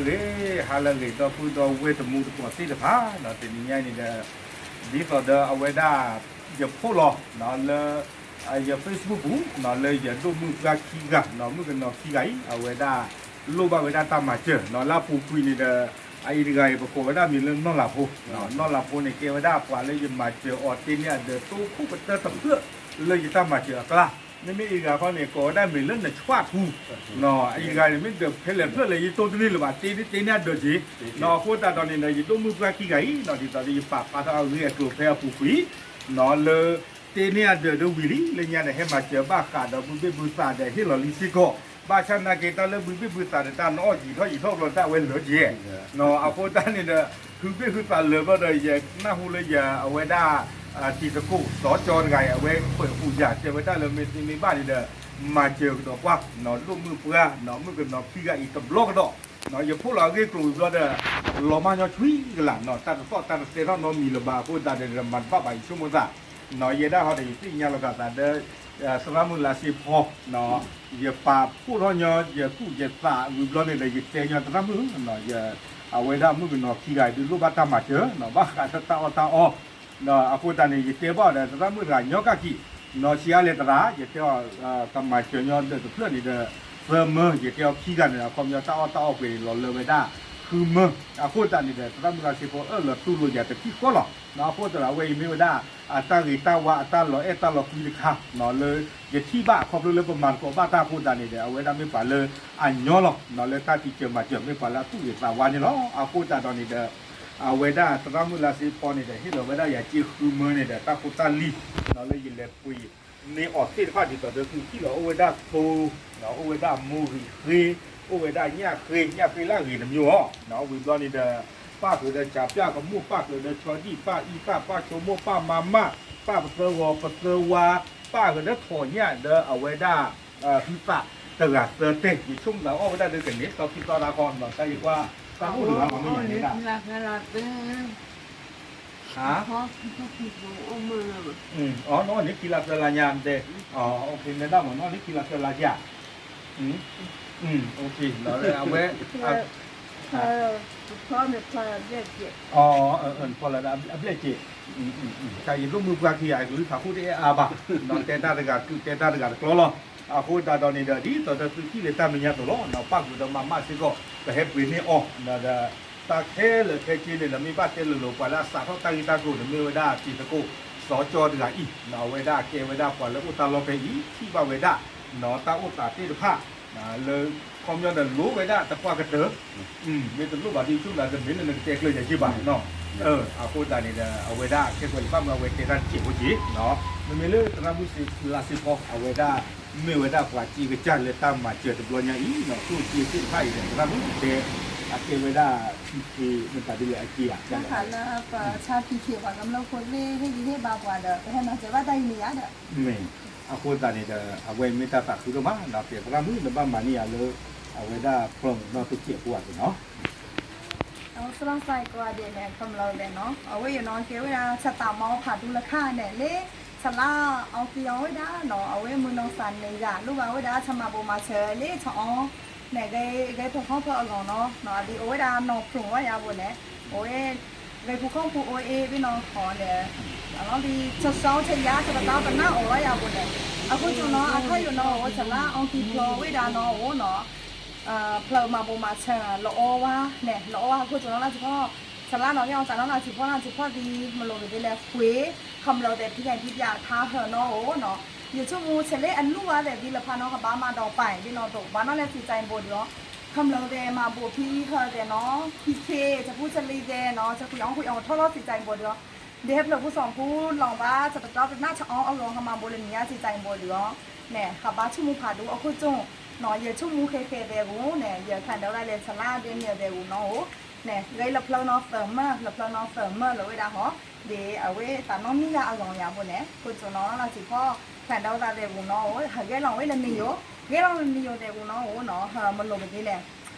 ဂ့ၤ ဟါလၢအဂ့ၤ ဒီပုၢ်ဒီဝဲၢ်တံၤသကိးသ့ၣ်တဖၣ် တနံၤညါအံၤန့ၣ်ဒီး ဒ်သိးဒီးအဝဲဒၣ် ယဖီၣ်လီၤ လၢ ယ Facebook ပူၤ လၢယဒိၣ်မုၣ်ပှၢ်ခံဂၤ မုၣ်ကနီၤခံဂၤအံၤ အဝဲဒၣ် လိၣ်ဘၣ်ဝဲဒၣ်တၢ်မၤစၢၤ လၢအပူၤကွံာ်န့ၣ်ဒီး အအံၤတဂၤအံၤ ပကိးဝဲဒၣ်မံၤလၢနီၢ်လၤဖိ နီၢ်လၤဖိန့ၣ် ကဲဝဲဒၣ်ပှၤလၢယမၤစၢၤအီၤတ့န့ၢ်အဒၢး တိခိၣ်ကတၢၢ်တဖျၢၣ် လၢယတၢ်မၤစၢၤအကျါ မ့မ့ၢ်အံၤတဂၤခီန့ၣ် ကိးဝဲဒၣ်မံၤလၢနဆွၣ်ထူ အံၤတဂၤန့ၣ် မ့ၢ်ဒၢးဖဲလဲၣ်ဖျၢၣ်လဲၣ် ယတိၢ်တန့ၢ်လၢၤဘၣ် တ့န့ၢ်တ့န့ၢ်အဒၢးက့ၤ အဃိသတးဒီးန့ၣ်ဒီး ယဒိၣ်မုၣ်ပှၢ်ခံဂၤအံၤ ဒ်သိးဒီးယပာ်ဖျါထီၣ်အဂ့ၢ်အကျိၤဖဲအပူၤကွံာ် လၢ တ့န့ၢ်အဒၢးဒီးဝံၤလံ လၢညါန့ၣ် ဟဲမၤစၢၤဘၣ်ဃးဒီးဘုဘ့ၣ်ဘုသးဒီးဟ့ၣ်လီၤလံစ့ၢ်ကီး ဘၣ်ဆၣ်နာ်က့တၢ်လၢဘုဘ့ၣ်ဘုသးဒီးတၢ်နအီၣ်ယံာ်ထီၣ်ယံာ်ထီၣ်ဘျီတၢ်ဝဲလၢာ်က့ၤ အဃိသတးန့ၣ်ဒီး ဟုဘ့ၣ်ဟုသးလၢာ်ဘျီဒီး ယနၢ်ဟူလၢယအဝဲဒၣ် တံၤသကိးစီၤကၠီတဂၤအံၤ အဝဲခွဲးဟူးယာ်တဲဝဲဒၣ်လၢမ့ၢ်သ့မ့ၢ်ဘၣ်န့ၣ်ဒီး မၤစၢၤကဒီးပှၤ ဒိၣ်မုၣ်ပှၢ် မုၣ်ကနီၤခံဂၤအံၤတဘျီကဒီး ယဖီၣ်လီၤအဂ့ၢ်ကျိၤဝံၤဘျီဒီး လီၤမၢ်ညီဆွံကလာ် တၢ်တသီၣ်တၢ်တသဲထီၣ်နီတမံၤလၢၤဘၣ် အဃိသတးဒီး မၤတဘၣ်ဘၣ်ယဆိကမိၣ်သး ယဲဒၣ်ဟီဒီး ယသ့ၣ်ညါလီၤဂာ်သးဒီး သရၣ်မုၣ်လါစ့ဖီ ယပာ်ဖှိၣ်ထီၣ်ညီ ယကူၣ်ယသးဝံၤဘျီန့ၣ်ဒီး ယတဲညီသရၣ်မုၣ် အဝဲဒၣ်မုၣ်ကနီၤခံဂၤအံၤဒုးလိၣ်ဘၣ်တၢ်မၤစၢၤ ဘၣ်ဃးဒီးတၢ်အီၣ်တၢ်အီ အဃိသတးန့ၣ် ယတဲဘၣ်အီၤဒီး သရၣ်မုၣ်တဂၤညီကၣ်ကံၣ် နီၢ်ဆံးအါလဲၤသရၣ် ယတဲအီၤ ကမၤစၢၤညီဒၢးတဖျၢၣ်န့ၣ်ဒီး သၢမၢ ယတဲအီၤခံဂၤန့ၣ် အခီပညီတၢ်အီၣ်တၢ်အီပှဲၤန့ၣ် လီၤလၢဝဲဒၣ် ဃုမၢ အဃိသတးန့ၣ်ဒီး သရၣ်မုၣ်လါစ့ဖီအၢၣ်လီၤတူၢ်လိာ်ယၤတထံၣ်ဃီလီၤ အဃိသတးဒီး အဝဲအံၤမ့ၢ်ဝဲဒၣ် အတၢ်ဂ့ၤတၢ်ဝါအတၢ်လီၤအဲၣ်တၢ်လီၤကွံတခါ လၢယထံၣ်ဘၣ်ခီဖျိလၢပမၤသကိးဘၣ်တၢ်အဃိသတးန့ၣ်ဒီး အဝဲဒၣ်မ့ၢ်ပှၤလၢအညီလီၤ လၢတၢ်တံာ်စၢၤမၤစၢၤ မ့ၢ်ပှၤလၢအသူၣ်ဂ့ၤသးဝါန့ၣ်လီၤ အဃိသတးဒီးန့ၣ်ဒီး အဝဲဒၣ်သရၣ်မုၣ်လါစ့ဖီန့ၣ်ဒီး ဟ့ၣ်လီၤဝဲဒၣ်ယၤစ့ဃုမၢန့ၣ်ဒီး တၢ်ဖိတၢ်လံၤ လၢယလဲၤပှ့ၤန့ၢ်အီၤသ့ၣ်တဖၣ်ဒ်သိးဒီးသုထံၣ်လီၤ အိၣ်ဝဲဒၣ်သိ အိၣ်ဝဲဒၣ်မိၢ်ဂံၢ်ဃ့ အိၣ်ဝဲဒၣ်ညၣ်ဃ့ ညၣ်ဃ့လၢအဂ့ၤတမံၤအီၤ ဝံၤဘျီန့ၣ်ဒီး ပၣ်ဃုာ်ဒီးစၢ်ပၠၣ်ကမိၣ် ပၣ်ဃုာ်ဒီးဆီဒံၣ် ပၣ်အံသၣ် ပၣ်ဆိကမိၣ် ပၣ်မၤမၣ် ပၣ်ပသၢဂီၤပသၢဝါ ပၣ်ဃုာ်ဒီးထိးညၣ်ဒီးအဝဲဒၣ် ဟုသးတဂၤသၢတဲာ် ယဆိကမိၣ်သးအီၣ်ဝဲဒၣ်ဒီးကန့ၢ်သီခံသီတၢ်ဃီ နီၢ်တၢ်ယကွၢ် တၢ်အိၣ်လၢၤဘၣ်မ့ၢ်ယၤန့ၣ်ဒၣ် နအီၣ်န့ၢ်ခံလါသၢလါညါတဲ နဒၣ်မ့ၢ်နအီၣ်န့ၢ်ခံလါသၢလါယါ အဝဲ ဖီလၢအဘျဲၣ်စ့ တၢ်ယဒိၣ်မုၣ်ပှၢ်ခံဂၤ အကလုၢ်ဖးခိၣ်တအဲၣ်အါဘၣ် နီၢ်တဲတၢ်တဂၤကုၢ်တဲတၢ်တဂၤတကျီလီၤ အဃိသတးဒီးန့ၣ်ဒီး ဒ်သိးဒီးသုထံၣ်လၢတၢ်မဲာ်ညါအသိးလီၤ ပၣ်ဃုာ်ဒီးမၤမၣ်စ့ၢ်ကီး ပဟဲပှ့ၤန့ၢ်အီၤ ဒီး တၢ်ခဲလၢာ်ခဲဆ့န့ၣ်ဒီး မ့ၢ်ဘၣ်တဲလိၤလိၤ ပှၤလၢအစးထီၣ်တၢ်ဂ့ၢ်တၢ်ကျိၤန့ၣ် မ့ၢ်ဝဲဒၣ်တံၤသကိး စီၤကၠီတဂၤအံၤ အဝဲဒၣ်ကဲဝဲဒၣ်ပှၤလၢအိၣ်တၢ်လီၢ်ဖဲအံၤ ထံၣ်ဘၣ်ဝဲဒၣ် တၢ်အိၣ်သးသ့ၣ်တဖၣ် လၢ ခီပညီဒီးလိၣ်ဝဲဒၣ်တပှၢ်ကတၢၢ် မ့ၢ်တလိၣ်ဘၣ်ဒီး ဆိကမိၣ်သးတမ့ၢ်လၢနကတဲကျၢၤယၤယ့ၢ်ဘၣ်နီၤ အဃိသတးန့ၣ်ဒီး အဝဲဒၣ်ခဲကီးယဘၣ်မၢအဝဲတဲတၢ်တစဲးဖိက့ၤ မ့မ့ၢ်လၢသရၣ်မုၣ်လါစ့ဖီ အဝဲဒၣ် မ့ၢ်ဝဲဒၣ်ပှၤစံးကစၢ်လၢတၢ်မၤစၢၤတဘျီညါအံၤ ကျိၣ်စ့သ့ၣ်တဖၣ်အံၤဒီး သရၣ်မုၣ်တဲ အကဲဝဲဒၣ် ထံခ့ မတၤဒ်လဲၣ်အက့ၤဧါ တၢ်ခးလၢပဆါထံခ့ပှၤ ကမျၢၢ်ဖိသ့ၣ်ဟ့ၣ်ဂံၢ်ဟ့ၣ်ဘါပှၤဒီး ပဟဲမၤစၢၤဘၣ်တၢ်အံၤန့ၣ်ယါဒီး မ့ၢ် အဃိသတးန့ၣ်ဒီး အဝဲမ့ၢ်တၢ်သးခုဒိၣ်မး ဒီးပသရၣ်မုၣ်နဘၣ်မၤန့ၢ်ယၤလၢ အဝဲဒၣ်ဖျၢၣ်နီၣ်တစဲးဖိအသိးနီၤ အဝဲစလီၤစဲကိးဂၤဒဲးန့ၣ် ကမျၢၢ်ဒဲးနီၤ အဝဲယနီၢ်ကဲဝဲဒၣ် ဆၣ်သးမီဖးဒူလၢခါန့ၣ်လၢ ဆလါအီကံအီဝဲဒၣ်နီၤ အဝဲမုၢ်နီၢ်သးနံၤယၤ လိၣ်ဘၣ်ဝဲဒၣ်ဆၣ်မၤဘိးမၤဆၢလၢဆၣ်အီ န့ၣ် ဂဲၤဖိဃီဖိအဂီၢ်နီၤ အဒ်အိၣ်ဝဲဒၣ်နီၢ်ဖျိးဝဲယၤဘိန့ၣ် အိၣ်ဝဲ ဂဲၤဖိဃီဖိအိၣ်အ့ၣ်ဘ့ၣ်နီၤဃီန့ၣ် အလီၤဒ် ဆၢစီဆၢယၤ ဆၣ်ပတီပနၢ်အိၣ်ဝဲယၤဘိန့ၣ် အဃိကၠိနီၤ အခါယိာ်နီၤ အိၣ်ဆလါအီကံဖျိးဝဲဒၣ်နီၤအိၣ်နီၤ ဖျၢၣ်မၤဘိးမၤဆၢလီၤအီဝဲန့ၣ် လီၤအီဝဲအဃိကၠိနီၤလၢဆၣ်ဖီ ဆလါနီၤ ကဲအီၣ်စးနီၤလၢဆၣ်ဖီနီၤ ဆၣ်ဖီသံ မလိၤကဒ်လဲၣ် ဖှ့ ခမျၢၢ်သဲးဖံးယါဖံးပၠးထါဟၢနီၤအိၣ်နီၤ ယဆိကမိၣ်ဆဲးလၢအလူၢ်ဝဲသဲးသံလၢဖးနီၤ ကဘၣ်မၤဒီးပာ်ဘ့ၣ်နီၤသိး ဘၣ်နီၤလဲၣ်စံးကါအံၤဘိဒုးအီၤ ခမျၢၢ်သဲးမၤဘိးဖံးဟၢသဲးနီၤ ဖံးခ့ ဆၣ်ဖိဆၣ်လံၤသဲးနီၤ ဆၣ်ကွံာ်အီကွံာ်အီထီၣ်လီၤစံးကါအံၤဘိဒုးအီၤ ဒ်ဟဲဖျၢၣ်ဖိစီၤဖိလီၤဘၣ် ဆၣ်ပတီပနၢ်ဆၣ်အီအဂီၢ် ဟဲမၤဘိးလၢနံၤညါစံးကါအံၤဘိဒုးအီၤ န့ၣ် ဟးဘါဆိကမိၣ်ဖးဒူအခိၣ်ကၠိ နီၤ ယဆိကမိၣ်ဃဲဃဲသဲးအဂီၢ်န့ၣ် ယခးဒၢဝဲဒၣ်လဲၤဆလါ ဒဲန့ၣ်သဲးအဂီၢ်နီၤအိၣ် န့ၣ် ဂဲၤလၢဖျၢၣ်နီၤသၢမၢ လၢဖျၢၣ်နီၤသၢမၢလၢဝဲဒၣ်ဟီ ဒ်အဝဲသးနီၣ်မံၤလၢအဂီၢ်ယၤဘိန့ၣ် ခိၣ်ကၠိနီၤလၢဆၣ်ဖီ ခးဒၢဝဲသးသဲးအဂီၢ်နီၤအိၣ် ဟးဂဲၤလီၤဝဲလၢနံၤယိာ် ဂဲၤလီၤလၢနံၤယိာ်သဲးအဂီၢ်နီၤအိၣ်နီၤ ဟးမလိၤကဒ်လဲၣ်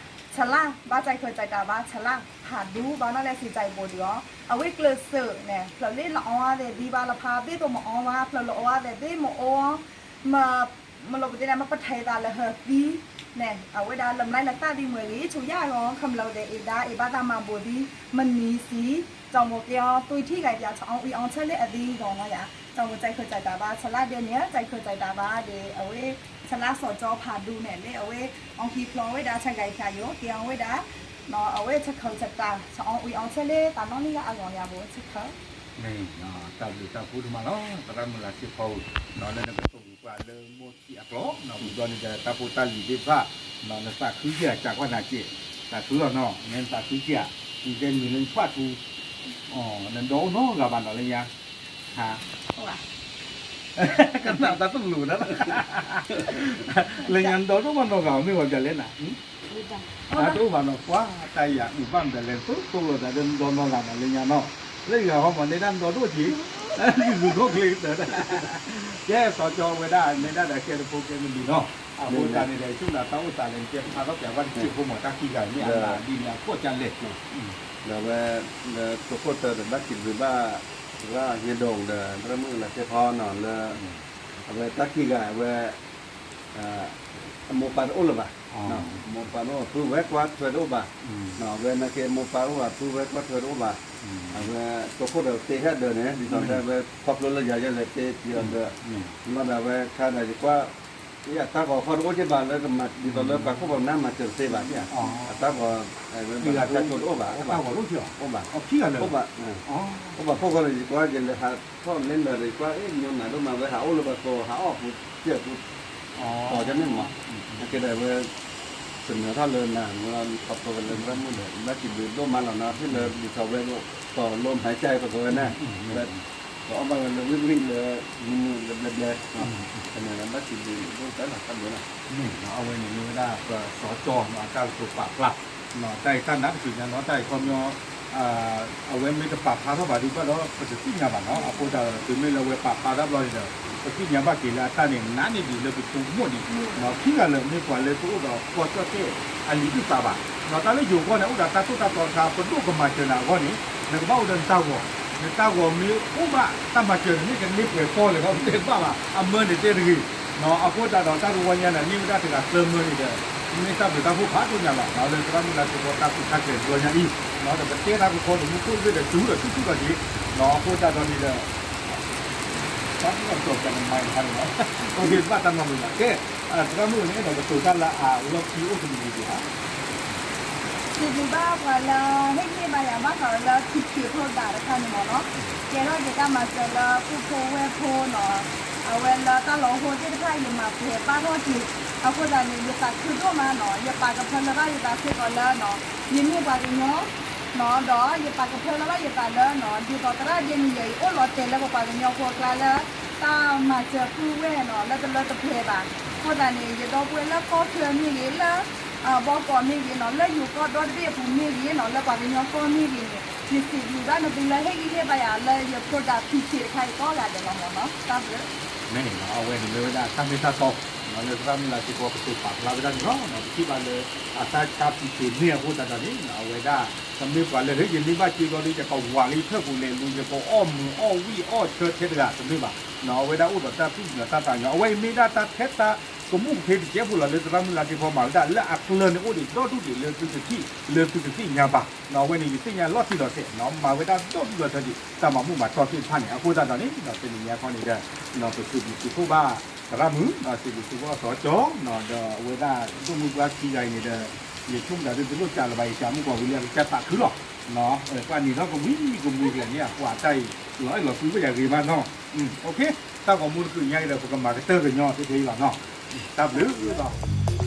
ဆလါ ဘၣ်စဲးခွဲးစဲးတၢ်ဘၣ်ဆလါ ဖးဒူဘၣ်နီၤလဲၣ်စံးကါအံၤဘိဒုးအီၤ အဝဲကျၢၢ်စၢးန့ၣ် ဖျၢၣ်လၢလီၤအီဝဲသဲးသံဘၣ်လၢဖးဘ့ၣ်သိးမၤအီဝဲ ဖျၢၣ်လီၤအီဝဲသဲးသံမၤအီ မလိၤပဒ်လဲၣ် မ့ၢ်ပထဲးသးလၢဟၢသံ န့ၣ် အဝဲဒၣ်လၢမုၢ်လၢ်လၢသၣ်သံမွဲဂ့ၤ ဆူယၤအဂီၢ် ခမၢလဝဲဒၣ်အ့ဒါ အ့ဘၣ်သးမၤဘိးသံ မနံၤစံ ကၠီမိၣ်က့အီၤ သွံၣ်ထံၣ်ဂၤပၠး ဆအီဝံအီဆၢလ့အသံအဂီၢ်နီၤယၤ ကၠီမိၣ်ကၠဲးခၢၣ်စၢ်တၢ်ဘၣ် ဆလါဒဲးန့ၣ် ကၠဲးခၢၣ်စၢ်တၢ်ဘၣ်ဒီး အဝဲ ဆလါစီၤကၠီဖးဒိၣ်န့ၣ် လၢအဝဲ အီခံဖျိဝဲဒၣ်ဆၢဂၤအံၤဖၠးယိာ် က့အီၤဝဲဒၣ် အဝဲဆၢခၢၣ်ဆၢတၢ် ဆအီဝံအီဆၢလ့ တၢ်နီၣ်န့ၢ်ယၤအဂီၢ်ယၤဘိဆၢခၢၣ် မ့ၢ် တၢ်ဘျုးတၢ်ဖှိၣ်ဒိၣ်မးလီၤ သရၣ်မုၣ်လၤစ့ဖီဧၢ လၢနကတိၤပှၤလၢမိၢ်ခံအကျိာ် ဝံၤဘျီန့ၣ်ဒီး တၢ်ဖိတၢ်လံၤသ့ၣ်တဖၣ် နသးခုက့ၤဧါ ကကွၢ်နၤက့ၤ သးခုလီၤနီၤ မ့ၢ်နသးခုက့ၤဧါ နတဲမံၤလၢနဖၣ်ထူ နဒိးအိၣ်နီတဂၤဘၣ်နီၤလၢညါ ဟါ ကနၣ်တၢ်တလိၤဒၣ် လၢညါနဒိးတအိၣ်ဘၣ်နီတဂၤ မ့ၢ်ဝဲဒ်လဲၣ်နၤ တအိၣ်ဘၣ်နီၤ ပှၤတၢ်ယၤအုၣ်ဘၣ်မတၤလဲၣ် သိသိလိာ်သးဒီးနဒိးနီတဂၤဘၣ်လၢညါနီၤ လၢယဂၤဟီမး နဲဒၣ်နဒိးတအိၣ်က့ၤ ယုၢ်ဒိၣ်ချ့ကတၢၢ်ဒၣ် ကဲစီၤကၠီဝဲဒၣ် နဲဒၣ်ဒီးကဲတဖိကဲမုၢ်လံနီၤ အဃိသတးန့ၣ်ဒီး ယဆိကမိၣ်တၢ်အိၣ်သးန့ၣ် ကဲဖျါထီၣ်ပၠးဝဲတစဲးဖိမး တၢ်ခံဂၤမ့ၢ်အမၤဒ်န့ၣ် အကိးကလဲၣ် ဒီးဝဲ လၢသုးခိၣ်တၢၤဒီးဘၣ်စံးဘျုးဘၣ် သရၣ်ဟ့ဒိၣ်ဒီး သရၣ်မုၣ်လၤစ့ဖီနီၤ လၢ အဝဲတၢ်ခံဂၤအဝဲ အမိၢ်ပၢ်တအိၣ်လၢၤဘၣ်, အမိၢ်ပၢ်တအိၣ် ပုၢ်ဝဲၢ်ကွၢ်ထွဲတအိၣ်ဘၣ်, အဝဲနာ်က့မိၢ်ပၢ်တအိၣ်ဘၣ် ပုၢ်ဝဲၢ်ကွၢ်ထွဲတအိၣ်ဘၣ်, အဝဲ သုးခိၣ်ဒီးတ့ဟဲဒၢးန့ၣ် ဒ်သိးလၢအဝဲခီဖျိလၢယၤယဲလဲၣ်တ့တံၤအီၤဒီး လီၤဒီးအဝဲခါဒီးယကွၢ် ယတၢ်ဂီၤခီတအိၣ်က့ဘၣ်လၢကမၤဒ်သိးလၢပှၤခိၣ်ပှၤနၢ်မၤစၢၤတသ့ဘၣ်န့ၣ်, အတၢ်ဂီၤ ဝဲဘၣ်တၢ်ဆိတအိၣ်ဘၣ်, အိၣ်ဘၣ်, အိၣ်ဘၣ်, အိၣ်ဘၣ်ဖိဃီန့ၣ် ယကွၢ်ယလဲၤဟးထီၣ်လဲၤလၢာ်ဒီးယကွၢ် အ့ၣ် ညိနၤဒိၣ်မး ဝဲဟးအိၣ်လၢပှၤကိး ဟးအီၣ်ပူၤစဲးပူၤ တီၤကန့ၣ်မး, နာ်က့ဒီးဝဲ သနၢၤထီၣ်လၢနၤ မ့ၢ်ခီဖျိလၢသရၣ်မုၣ်ဒီး ဘၣ်စံးဘျုးဒိၣ်မးလီၤနီၤ ဟ့ၣ်လၢဒ်သိးဝဲ တီၤလိမၤကၢပကဝဲန့ၣ် ပအီၣ်ဘၣ်ဝဲလၢဝံၣ်ဝံၣ်လၢ မုၢ်မုၢ်လၢဘျဲဘျဲ, ကန့ၣ်ဘၣ်စံးဘျုးဒိၣ်တၢ်လီၤတၢ်ဘျုးလီၤ, အဝဲန့ၣ်မ့ၢ်ဝဲဒၣ်ပစီၤကၠီနီၤ အတၢ်ကတိၤပာ်ဖျါ တၢ်အံၤတၢ်နါတစူၤညါနီၤ တၢ်အံၤခီပညီ အဝဲမ့ၢ်တပာ်ဖျါထီၣ်ဘၣ်ဒံးဘၣ်ဒီး ပတသ့ၣ်ညါဘၣ်နီၤ အဃိသတးဒီး တုၤမ့ၢ်လၢအဝဲပာ်ဖျါတၢ်ဘျီန့ၣ်ဒီး ပသ့ၣ်ညါဘၣ်က့ၤလၢအတၢ်န့ၣ် နါန့ၢ်ဒံးလၢပဆိကမိၣ်ဒံး, ခံဂၤလၢာ်မ့ၢ်ပှၤလၢတအိၣ်ဒီးကီၢ်ကၠီၣ်တဲၣ်အလံာ်အုၣ်သးဘၣ်, တၢ်လၢယိၤကီၢ်န့ၣ် အိၣ်ဒီးတၢ်သိၣ်တၢ်သီတခါ ပဒိၣ်ကမၤစၢၤနၤအဂီၢ်န့ၣ် နကဘၣ်အိၣ်ဒီးနတၢ်ဂီၤ, နတၢ်ဂီၤမ့ၢ်အိၣ်ဘၣ် တၢ်မၤစၢၤန့ၣ် မ့ၢ်ကန့ၢ်ပှဲၤကီၢ်လဲၣ်ဒီး တဲတဘၣ်ဘၣ် အမၢန့ၣ်တဲတဂ့ၤ, အဃိသတးဒီး တၢ်တဝီညါန့ၣ် န့ၢ်ဝဲဒၣ်တဂၤသၢမၢန့ၣ်ဒီး မ့ၢ်တၢ်ဘျုးတၢ်ဖှိၣ်ဖးဒိၣ်ညါလီၤ, လၢသရၣ်မုၣ်လၤစ့ဖီတၢ်သူၣ်ထီၣ်ကဲၤတဘျီညါအံၤ, ဒီးပတဲတၢ်ကခီဒီးမူခိၣ်တဘ့ၣ်ဒီး စူၤဒီးစူၤစူၤဒီးက့ၤ, အဃိသတးဒီးန့ၣ်ဒီး တၢ်ကစီၣ်ကနမၤအံၤခါန့ၣ်လီၤ, ဘၣ်တၢ်နီတမံၤဘၣ်, ကဲ သရၣ်မုၣ်န့ၣ် အဲၣ်ဒိးကတိၤတၢ်လၢအလီၢ်ခံအိၣ်တမံၤမံၤဒံးဧါ စံးဘျုးဘၣ်ပှၤလၢ ဟ့ၣ်ဂံၢ်ဟ့ၣ်ဘါယၤဘၣ်ဃးလၢ ထံခံဖျိဒၣ်တခါန့ၣ်မ့ၢ်နီၤ, ကဲထီၣ်က့ၤတၢ်မၤစၢၤလၢပုၢ်ဖိဝဲၢ်ဖိနီၤ, အဝဲလၢတၢ်လီၤဟိသ့ၣ်တဖၣ် ယမၤပှဲၤဘၣ်ထီၣ်က့ၤ, အဃိသတးန့ၣ် ယသးခုဒိၣ်မးနီၤ, ယပာ်ကဖၢလၢဘၣ်ယသးစ့ၢ်ကီးလၢနီၤ, ယမ့ၢ်ပှၤကညီ နီၤ, ဒီးယပာ်ကဖၢလၢဘၣ်ယသးလၢနီၤ, ဒ်သိးသရၣ်ဒဲန့ၣ်ယဲအံၤ အိၣ်လီၤတဲာ်လၢပပှၤကညီဖိအကျါလၢ တၢ်မၤစၢၤပုၢ်ဝဲၢ်နီၤ လၢတလၢတပှဲၤဘၣ်, အဃိသတးန့ၣ် ယဒီပုၢ်ဝဲၢ်လၢကီၢ်ချၢမ့ၢ်ဂ့ၤ, လၢ ဘီကီးမ့ၢ်ဂ့ၤနီၤ, လၢယိၤကီၢ်ဒီတဘ့ၣ်အပူၤမ့ၢ်ဂ့ၤနီၤ, လၢပှၤကညီကီၢ်မ့ၢ်ဂ့ၤန့ၣ် ယစံးဘျုးဘၣ်နသုလၢဟ့ၣ်ဂံၢ်ဟ့ၣ်ဘါယၤလၢယ product ဖံးဆံးတခါအံၤကိးဂၤဒဲးလီၤမ့ၢ်နီၤ, တၢ်ဘျုး မ့ၢ်နီၤ, အဝဲန့ၣ်မ့ၢ်ဝဲဒၣ်တၢ်မ့ၢ်တၢ်တီ, လၢသရၣ်မုၣ်လၤစ့ဖီကတိၤပာ်ဖျါဝဲဒၣ်န့ၣ်လီၤ, ပထံၣ်ဘၣ်လၢ အတၢ်တၢ်ဖံးဆံးန့ၢ်အဃိသတးဒီးန့ၣ် အဝဲဒၣ် ပမ့ၢ်ပှၤလၢဟဲယမ့ၢ်ဘၣ်စ့ဘျီဒီး ယကဝၤလၢယထၢၣ်ပူၤလဲၤလူၤ ယကအီၣ်မုာ်အီၣ်ဝံၣ်အီၣ်ဆၢထဲတဂၤတမ့ၢ်ဘၣ်, အဝဲဒၣ်အိၣ်ဒီးတၢ်သူၣ်ကညီၤတၢ်သးကညီၤ, အဝဲအံၤမ့ၢ်ဒၣ်တၢ်ထဲတၢ်ကမူၣ်ကဖ့တစဲးဖိလီၤ လၢသရၣ်မုၣ်လၤစ့ဖီမၤဝဲဒၣ် လၢအကျၢၤန့ၣ်အိၣ်ဒံးဒီဒူၣ်ဒံးလၢသုကထံၣ် လၢသုကသ့ၣ်ညါဘၣ်, အဝဲန့ၣ် ယသ့ၣ်ညါလီၤတံၢ်လီၤဆဲး မၤဝဲဒၣ်ဒီဒူၣ်ဒီထၢဒံး တၢ်မၤမူးမၤတီၢ်သ့ၣ်တဖၣ်န့ၣ်, အဃိသတးဒီးန့ၣ် တနံၤညါခီန့ၣ်ဒီး ပစံးဘျုးစံးဖှိၣ်ဘၣ် သရၣ်မုၣ် စံးဘျုးစံးဖှိၣ်စီၤကၠီ ဒီးအဝဲဒၣ်ဒိၣ်မုၢ်ပှၢ်ခံဂၤအံၤန့ၣ်ဒီး ယဆိကမိၣ်တၢ်ဒုးတလိၣ်စးလၢၤဘၣ် ယစးသးခုလီၤ, ကွၢ်နံၤထီၣ်ကမှံကမှံကလဲာ်န့ၣ် အပှၤတၢ်အံၤ လီၤအဲၣ်လီၤကွံဝဲယၤဂ့ၤမးနီၤ, တၢ်ဂီၤမူတကုးညါအံၤဒီး ပကမၤကတၢၢ်ကညီထဲထဲအံၤလီၤနီၤ, တၢ်ဘျုးလီၤ.